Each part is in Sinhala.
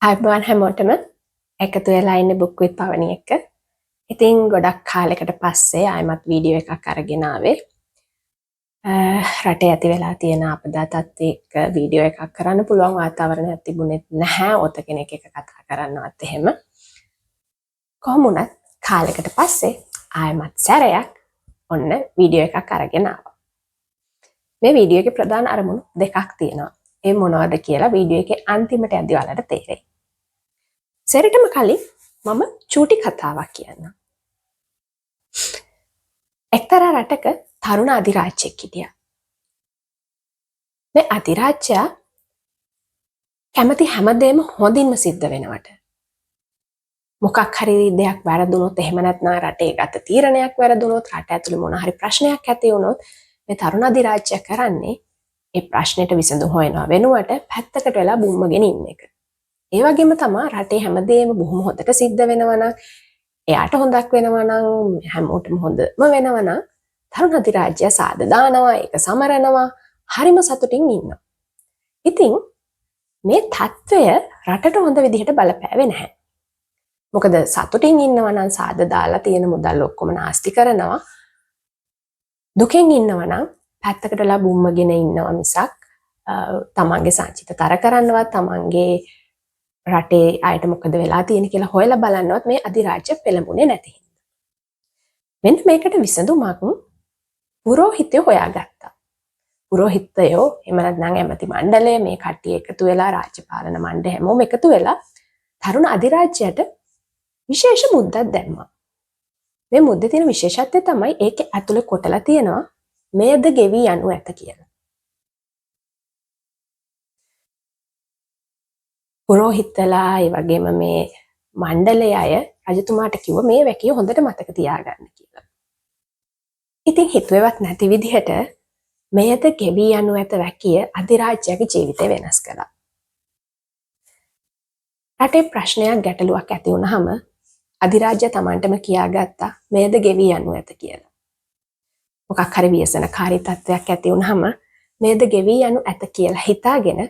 ආයුබෝවන් හැමෝටම එකතු වෙලා ඉන්න බුක් විත් පවනි එක්ක. ඉතින් ගොඩක් කාලෙකට පස්සේ ආයෙමත් වීඩියෝ එකක් අරගෙන ආවේ. රටේ ඇති වෙලා තියෙන ආපදා තත්ත්වය එක්ක වීඩියෝ එකක් කරන්න පුළුවන් වාතාවරණයක් තිබුණෙත් නැහැ. ඔත කෙනෙක් එක්ක කතා කරන්නවත් එහෙම. කොහොම වුණත් කාලෙකට පස්සේ ආයෙමත් සැරයක් ඔන්න වීඩියෝ එකක් අරගෙන ආවා. මේ වීඩියෝ එකේ ප්‍රධාන අරමුණු දෙකක් තියෙනවා. ඒ මොනවද කියලා වීඩියෝ එකේ අන්තිමට යද්දි ඔයාලට තේරෙයි. සැරටම කලින් මම චූටි කතාවක් කියන්නම්. එක්තරා රටක තරුණ අධිරාජ්‍යයෙක් හිටියා. මේ අධිරාජ්‍යයා කැමති හැමදේම හොඳින්ම සිද්ධ වෙනවට. මොකක් හරි දෙයක් වැරදුනොත්, එහෙම නැත්නම් රටේ ගත තීරණයක් වැරදුනොත්, රට ඇතුලේ මොන හරි ප්‍රශ්නයක් ඇති වුණොත් මේ තරුණ අධිරාජ්‍යයා කරන්නේ ඒ ප්‍රශ්නෙට විසඳුම් හොයනවා වෙනුවට පැත්තකට වෙලා බුම්මගෙන ඉන්න එක. ඒ වගේම තමා රටේ හැමදේම බොහොම හොඳට සිද්ධ වෙනවා නම්, එයාට හොඳක් වෙනවා නම්, හැමෝටම හොඳම වෙනවා නම් තරුණ අධිරාජ්‍යයා සාද දානවා, ඒක සමරනවා, හරිම සතුටින් ඉන්නවා. ඉතින් මේ තත්ත්වය රටට හොඳ විදිහට බලපෑවේ නැහැ. මොකද සතුටින් ඉන්නවා නම් සාද දාලා තියෙන මුදල් ඔක්කොම නාස්ති කරනවා. දුකෙන් ඉන්නවා නම් පැත්තකට වෙලා බුම්මගෙන ඉන්නවා මිසක් තමන්ගේ සංචිත තර කරන්නවත්, තමන්ගේ රටේ අයට මොකද වෙලා තියෙන කියලා හොයලා බලන්නවත් මේ අධිරාජ්‍ය පෙළඹුණේ නැති හින්දා. මෙන්න මේකට විසඳුමක් පුරෝහිතයෝ හොයාගත්තා. පුරෝහිතයෝ එහෙම නැත්නම් ඇමති මණ්ඩලය මේ කට්ටිය එකතු වෙලා, රාජ්‍ය පාලන මණ්ඩලය හැමෝම එකතු වෙලා තරුණ අධිරාජ්‍යයට විශේෂ මුද්දක් දැම්මා. මේ මුද්දේ තියෙන විශේෂත්වය තමයි ඒකේ ඇතුලේ කොටලා තියෙනවා මෙයද ගෙවි යනු ඇත කියලා. පුරෝහිතලා ඒ වගේම මේ මණ්ඩලයේ අය රජතුමාට කිව්ව මේ වැකිය හොඳට මතක තියාගන්න කියලා. ඉතින් හිතුවේවත් නැති විදිහට මෙයද ගෙවි යනු ඇත වැකිය අධිරාජ්‍යගේ ජීවිතය වෙනස් කළා. රටේ ප්‍රශ්නයක් ගැටලුවක් ඇති වුණාම අධිරාජ්‍ය තමන්ටම කියාගත්තා මෙයද ගෙවි යනු ඇත කියලා. මොකක් හරි ව්‍යසනකාරී තත්ත්වයක් ඇති වුණාම මෙයද ගෙවි යනු ඇත කියලා හිතාගෙන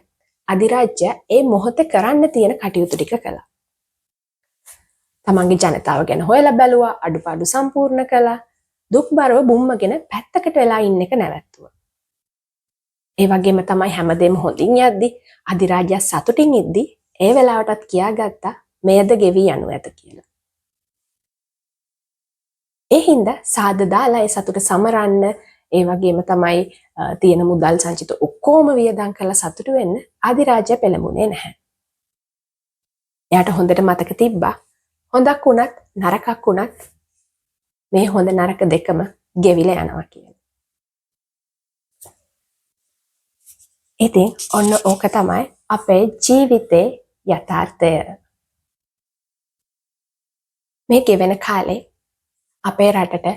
අධිරාජ්‍ය ඒ මොහොතේ කරන්න තියෙන කටයුතු ටික කළා. තමන්ගේ ජනතාව ගැන හොයලා බැලුවා, අඩුපාඩු සම්පූර්ණ කළා, දුක්බරව බුම්මගෙන පැත්තකට වෙලා ඉන්න එක නැවැත්තුවා. ඒ වගේම තමයි හැමදේම හොඳින් යද්දි අධිරාජ්‍ය සතුටින් ඉද්දි ඒ වෙලාවටත් කියාගත්තා මෙයද ගෙවි යනු ඇත කියලා. ඒ හින්දා සාද දාලා ඒ සතුට සමරන්න, ඒ වගේම තමයි තියෙන මුදල් සංචිත ඔක්කොම වියදම් කරලා සතුටු වෙන්න අධිරාජ්‍ය පෙළඹුණේ නැහැ. එයාට හොඳට මතක තිබ්බා හොඳක් වුණත් නරකක් වුණත් මේ හොඳ නරක දෙකම ගෙවිලා යනවා කියලා. ඉතින් ඔන්න ඕක තමයි අපේ ජීවිතේ යථාර්ථය. මේ ගෙවෙන කාලේ අපේ රටට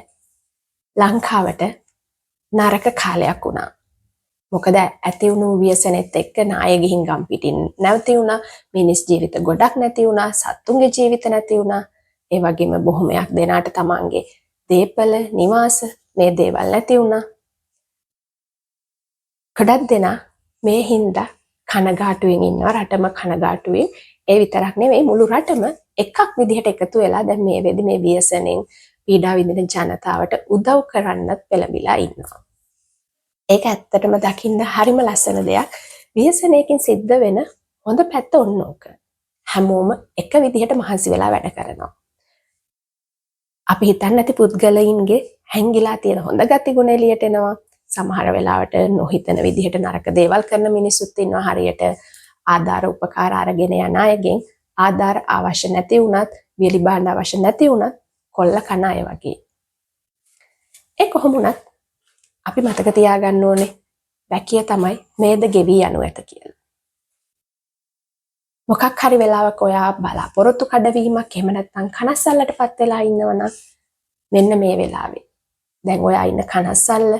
ලංකාවට නරක කාලයක් වුණා. මොකද ඇති වුණු ව්‍යසනෙත් එක්ක නාය ගිහින් ගම් පිටින් නැවති වුණා, මිනිස් ජීවිත ගොඩක් නැති වුණා, සත්තුන්ගේ ජීවිත නැති වුණා. ඒ වගේම බොහොමයක් දෙනාට තමන්ගේ දේපල, නිවාස මේ දේවල් නැති වුණා. ගොඩක් දෙනා මේ හින්දා කනගාටුවෙන් ඉන්නවා, රටම කනගාටුවෙන්. ඒ විතරක් නෙවෙයි මුළු රටම එකක් විදිහට එකතු වෙලා දැන් මේ වෙද්දි මේ ව්‍යසනෙන් පීඩා විඳින ජනතාවට උදව් කරන්නත් පෙළඹිලා ඉන්නවා. ඒක ඇත්තටම දකින්න හරිම ලස්සන දෙයක්. ව්‍යසනයකින් සිද්ධ වෙන හොඳ පැත්ත ඔන්න ඕක. හැමෝම එක විදිහට මහන්සි වෙලා වැඩ කරනවා. අපි හිතන්නේ නැති පුද්ගලයින්ගේ හැංගිලා තියෙන හොඳ ගතිගුණ එළියට එනවා. සමහර වෙලාවට නොහිතන විදිහට නරක දේවල් කරන මිනිස්සුත් ඉන්නවා. හරියට ආධාර උපකාර අරගෙන යන අයගෙන් ආධාර අවශ්‍ය නැති වුණත්, වියලි භාණ්ඩ අවශ්‍ය නැති වුණත් කොල්ල කන අය වගේ. ඒ කොහොම වුණත් අපි මතක තියාගන්න ඕනේ වැකිය තමයි මේද ගෙවි යනු ඇත කියලා. මොකක් හරි වෙලාවක ඔයා බලාපොරොත්තු කඩවීමක් එහෙම නැත්නම් කනස්සල්ලටපත් වෙලා ඉන්නවනම් මෙන්න මේ වෙලාවේ දැන් ඔයා ඉන්න කනස්සල්ල,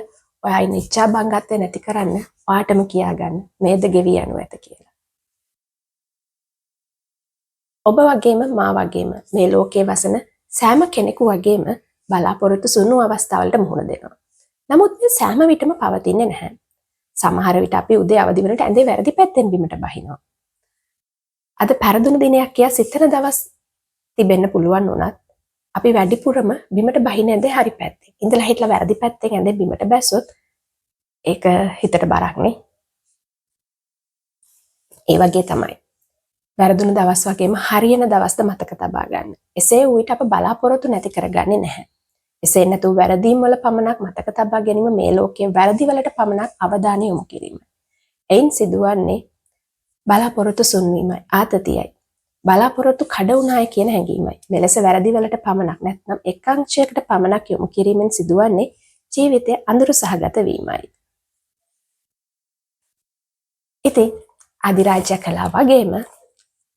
ඔයා ඉන්න ඉච්ඡා බංගත්වය නැති කරන්න ඔයාටම කියාගන්න මේද ගෙවි යනු ඇත කියලා. ඔබ වගේම මා වගේම මේ ලෝකයේ වසන සෑම කෙනෙකු වගේම බලාපොරොත්තු සුණු අවස්ථාවලට මුහුණ දෙනවා. නමුත් මේ සෑම විටම පවතින්නේ නැහැ. සමහර විට අපි උදේ අවදි වෙනකොට ඇඳේ වැරදි පැත්තෙන් බිමට බහිනවා. අද පෙරදුණු දිනයක් කියා සිතන දවස් තිබෙන්න පුළුවන් වුණත් අපි වැඩිපුරම බිමට බහින ඇඳේ හරි පැත්තෙන්. ඉඳලා හිටලා වැරදි පැත්තෙන් ඇඳේ බිමට බැස්සොත් ඒක හිතට බරක් නේ. ඒ වගේ තමයි. වැරදුණු දවස් වගේම හරියන දවස්ද මතක තබා ගන්න. එසේ වූ විට අප බලාපොරොත්තු නැති කරගන්නේ නැහැ. එසේ නැතුව වැරදීම් වල පමණක් මතක තබා ගැනීම මේ ලෝකයේ වැරදි වලට පමණක් අවධානය යොමු කිරීම. එයින් සිදුවන්නේ බලාපොරොත්තු සුන්වීමයි, ආතතියයි. බලාපොරොත්තු කඩ වුණාය කියන හැඟීමයි. මෙලෙස වැරදි වලට පමණක් නැත්නම් එක් අංශයකට පමණක් යොමු කිරීමෙන් සිදුවන්නේ ජීවිතය අඳුරු සහගත වීමයි. ඉතින් අධිරාජ්‍ය කළා වගේම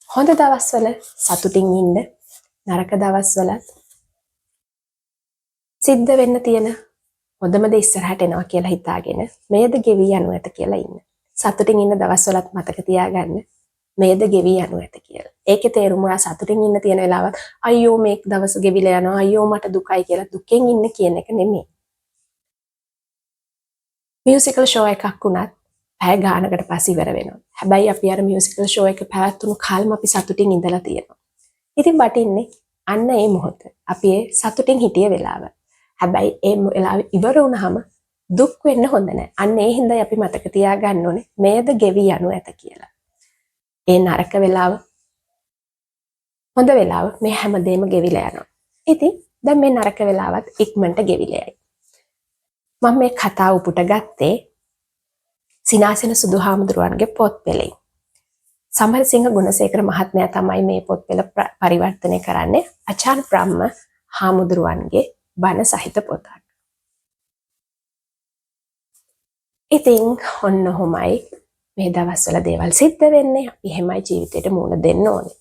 හොඳ දවස්වල සතුටින් ඉන්න, නරක දවස්වලත් සිද්ධ වෙන්න තියෙන හොඳම දේ ඉස්සරහට එනවා කියලා හිතාගෙන මෙයද ගෙවි යනු ඇත කියලා ඉන්න. සතුටින් ඉන්න දවස්වලත් මතක තියාගන්න මෙයද ගෙවි යනු ඇත කියලා. ඒකේ තේරුම ඔයා සතුටින් ඉන්න තියෙන වෙලාවත් අයියෝ මේ දවස ගෙවිලා යනවා, අයියෝ මට දුකයි කියලා දුකෙන් ඉන්න කියන එක නෙමෙයි. මියුසිකල් ෂෝ එකක් වුණත් පැය ගානකට පස්සේ ඉවර වෙනවා. හැබැයි අපි අර මියුසිකල් ෂෝ එක පැවැත්වුණු කල්ම අපි සතුටින් ඉඳලා තියෙනවා. ඉතින් වටින්නේ අන්න ඒ මොහොත. අපි ඒ සතුටින් හිටිය වෙලාව. හැබැයි ඒ වෙලාව ඉවර වුණාම දුක් වෙන්න හොඳ නෑ. අන්න ඒ හින්දායි අපි මතක තියාගන්න ඕනේ මෙයද ගෙවි යනු ඇත කියලා. ඒ නරක වෙලාව හොඳ වෙලාව මේ හැමදේම ගෙවිලා යනවා. ඉතින් දැන් මේ නරක වෙලාවත් ඉක්මනට ගෙවිලා යයි. මම මේ කතාව උපුට ගත්තේ සිනාසෙන සුදු හාමුදුරුවන්ගේ පොත් පෙළෙන්. සමරසිංහ ගුණසේකර මහත්මයා තමයි මේ පොත් පෙළ පරිවර්තනය කරන්නේ. අචාන් බ්‍රහ්ම හාමුදුරුවන්ගේ බණ සහිත පොතක්. ඉතින් ඔන්න ඔහොමයි මේ දවස්වල දේවල් සිද්ධ වෙන්නේ. අපි එහෙමයි ජීවිතේට මුහුණ දෙන්න ඕනේ.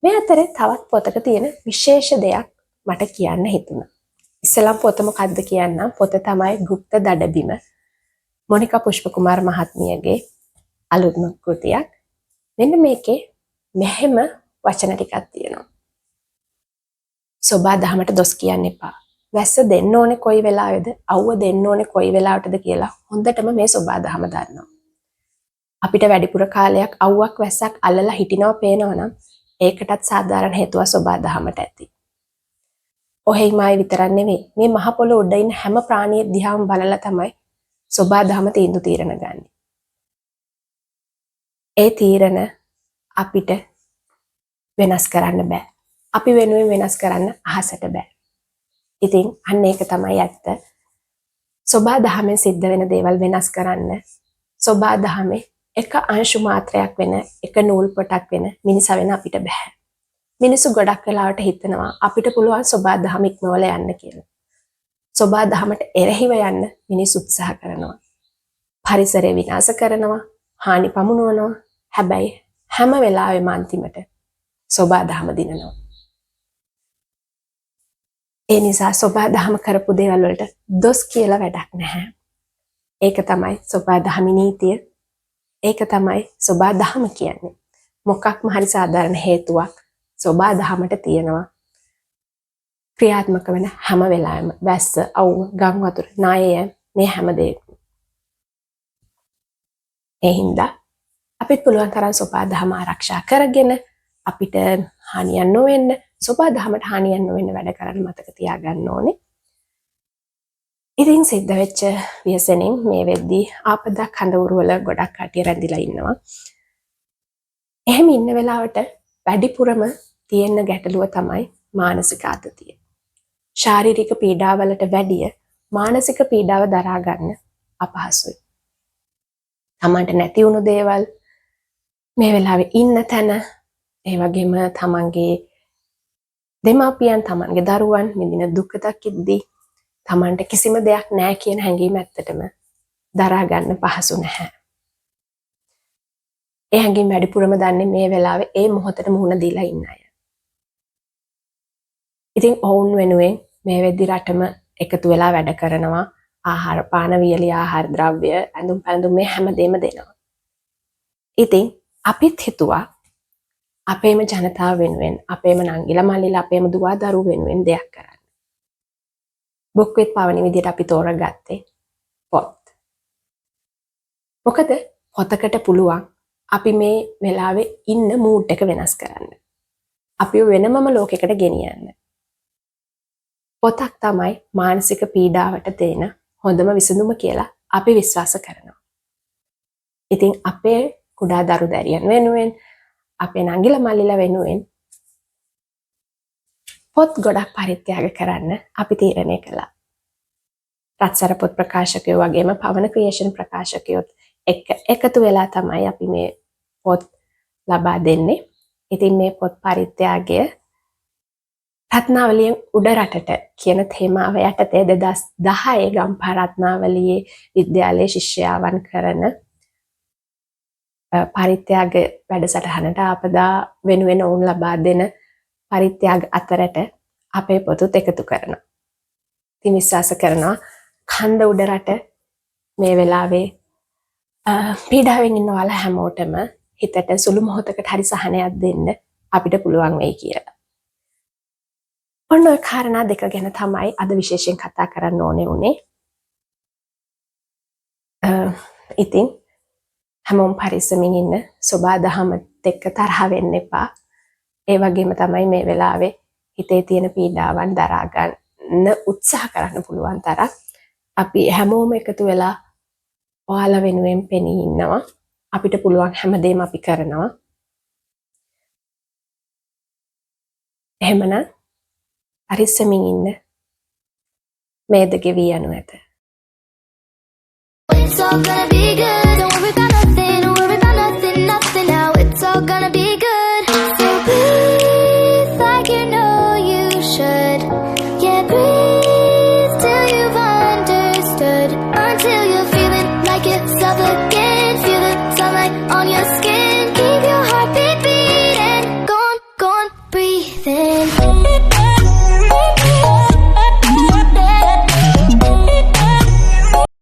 මේ අතරේ තවත් පොතක තියෙන විශේෂ දෙයක් මට කියන්න හිතුණා. ඉස්සෙල්ලම පොත මොකද්ද කියන්නම්. පොත තමයි ගුප්ත දඩබිම. මොනිකා පුෂ්පකුමාර මහත්මියගේ අලුත්ම කෘතියක්. මෙන්න මේකේ මෙහෙම වචන ටිකක් තියෙනවා. සොබා දහමට දොස් කියන්න එපා. වැස්ස දෙන්න ඕනේ කොයි වෙලාවෙද, අවුව දෙන්න ඕනේ කොයි වෙලාවටද කියලා හොඳටම මේ සොබා දහම දන්නවා. අපිට වැඩිපුර කාලයක් අවුවක් වැස්සක් අල්ලලා හිටිනවා පේනවා නම් ඒකටත් සාධාරණ හේතුවක් සොබා දහමට ඇති. ඔහෙයි මායි විතරක් නෙවෙයි, මේ මහ පොළොව උඩ ඉන්න හැම ප්‍රාණියෙක් දිහාම බලලා තමයි සොබා දහම තීන්දුව තීරණ ගන්නෙ. ඒ තීරණ අපිට වෙනස් කරන්න බෑ. අපි වෙනුවෙන් වෙනස් කරන්න අහසට බෑ. ඉතින් අන්න ඒක තමයි ඇත්ත. සොබා දහමෙන් සිද්ධ වෙන දේවල් වෙනස් කරන්න සොබා දහමේ එක අංශු මාත්‍රයක් වෙන, එක නූල් පොටක් වෙන මිනිසා වෙන අපිට බෑ. මිනිස්සු ගොඩක් වෙලාවට හිතනවා අපිට පුළුවන් සොබා දහම ඉක්මවලා යන්න කියලා. සොබා දහමට එරෙහිව යන්න මිනිස්සු උත්සාහ කරනවා. පරිසරය විනාශ කරනවා, හානි පමුණුවනවා. හැබැයි හැම වෙලාවෙම අන්තිමට සොබා දහම දිනනවා. ඒ නිසා සොබා දහම කරපු දේවල් වලට දොස් කියලා වැඩක් නැහැ. ඒක තමයි සොබා දහම නීතිය. ඒක තමයි සොබා දහම කියන්නේ. මොකක්ම හරි සාධාරණ හේතුවක් සොබා දහමට තියෙනවා. ක්‍රියාත්මක වෙන හැම වෙලාවෙම වැස්ස, අවුව, ගම් වතුර, ණය, මේ හැම දෙයක්ම. ඒ හින්දා අපිත් පුළුවන් තරම් සොබා දහම ආරක්ෂා කරගෙන අපිට හානියක් නොවෙන්න, සොබා දහමට හානියක් නොවෙන්න වැඩ කරන්න මතක තියාගන්න ඕනේ. ඉතින් සිද්ධ වෙච්ච ව්‍යසනෙන් මේ වෙද්දී ආපදා කඳවුරු වල ගොඩක් කට්ටිය රැඳිලා ඉන්නවා. එහෙම ඉන්න වෙලාවට වැඩිපුරම තියෙන ගැටලුව තමයි මානසික ආතතිය. ශාරීරික පීඩාවලට වැඩිය මානසික පීඩාව දරා ගන්න අපහසුයි. තමන්ට නැති වුණු දේවල්, මේ වෙලාවේ ඉන්න තැන, ඒ වගේම තමන්ගේ දෙමාපියන්, තමන්ගේ දරුවන් විඳින දුක දකිද්දී තමන්ට කිසිම දෙයක් නෑ කියන හැඟීම ඇත්තටම දරා ගන්න පහසු නැහැ. ඒ හැඟීම් වැඩිපුරම දන්නේ මේ වෙලාවේ ඒ මොහොතට මුහුණ දීලා ඉන්න අය. ඉතින් ඔවුන් වෙනුවෙන් මේ වෙද්දි රටම එකතු වෙලා වැඩ කරනවා. ආහාර පාන, වියලි ආහාර ද්‍රව්‍ය, ඇඳුම් පැළඳුම් මේ හැමදේම දෙනවා. ඉතින් අපිත් හිතුවා අපේම ජනතාව වෙනුවෙන්, අපේම නංගිලා මල්ලිලා, අපේම දුවා දරුවෝ වෙනුවෙන් දෙයක් කරන්න. බුක් විත් පවනි විදියට අපි තෝරගත්තේ පොත්. මොකද පොතකට පුළුවන් අපි මේ වෙලාවේ ඉන්න මූඩ් එක වෙනස් කරන්න. අපිව වෙනමම ලෝකයකට ගෙනියන්න. පොතක් තමයි මානසික පීඩාවට දෙන හොඳම විසඳුම කියලා අපි විශ්වාස කරනවා. ඉතින් අපේ කුඩා දරු දැරියන් වෙනුවෙන්, අපේ නංගිලා මල්ලිලා වෙනුවෙන් පොත් ගොඩක් පරිත්‍යාග කරන්න අපි තීරණය කළා. රත්සර පොත් ප්‍රකාශකයෝ වගේම පවන ක්‍රියේෂන් ප්‍රකාශකයොත් එක්ක එකතු වෙලා තමයි අපි මේ පොත් ලබා දෙන්නේ. ඉතින් මේ පොත් පරිත්‍යාගය රත්නාවලියෙන් උඩ රටට කියන තේමාව යටතේ 2010 ගම්පහ රත්නාවලියේ විද්‍යාලයේ ශිෂ්‍යාවන් කරන පරිත්‍යාග වැඩසටහනට ආපදා වෙනුවෙන් ඔවුන් ලබා දෙන පරිත්‍යාග අතරට අපේ පොතුත් එකතු කරනවා. ඉතින් විශ්වාස කරනවා කන්ද උඩ රට මේ වෙලාවේ පීඩාවෙන් ඉන්න ඔයාලා හැමෝටම හිතට සුළු මොහොතකට හරි සහනයක් දෙන්න අපිට පුළුවන් වෙයි කියලා. ඔන්න ඔය කාරණා දෙක ගැන තමයි අද විශේෂයෙන් කතා කරන්න ඕනේ වුණේ. ඉතින් හැමෝම පරිස්සමින් ඉන්න, සොබා දහමත් එක්ක තරහ වෙන්න එපා. ඒ වගේම තමයි මේ වෙලාවේ හිතේ තියෙන පීඩාවන් දරා ගන්න උත්සාහ කරන්න පුළුවන් තරම් අපි හැමෝම එකතු වෙලා ඔයාලා වෙනුවෙන් පෙනී ඉන්නවා. අපිට පුළුවන් හැමදේම අපි කරනවා. එහෙමනම් පරිස්සමින් ඉන්න. මේ ද ගෙවී යනු ඇත. It's all gonna be good. Don't worry about nothing. Don't worry about nothing, nothing now. It's all gonna be good. So breathe like you know you should. Yeah, breathe till you've understood. Until you're feeling like yourself again. Feel the sunlight on your skin. Keep your heartbeat beating. Go on, go on, breathing.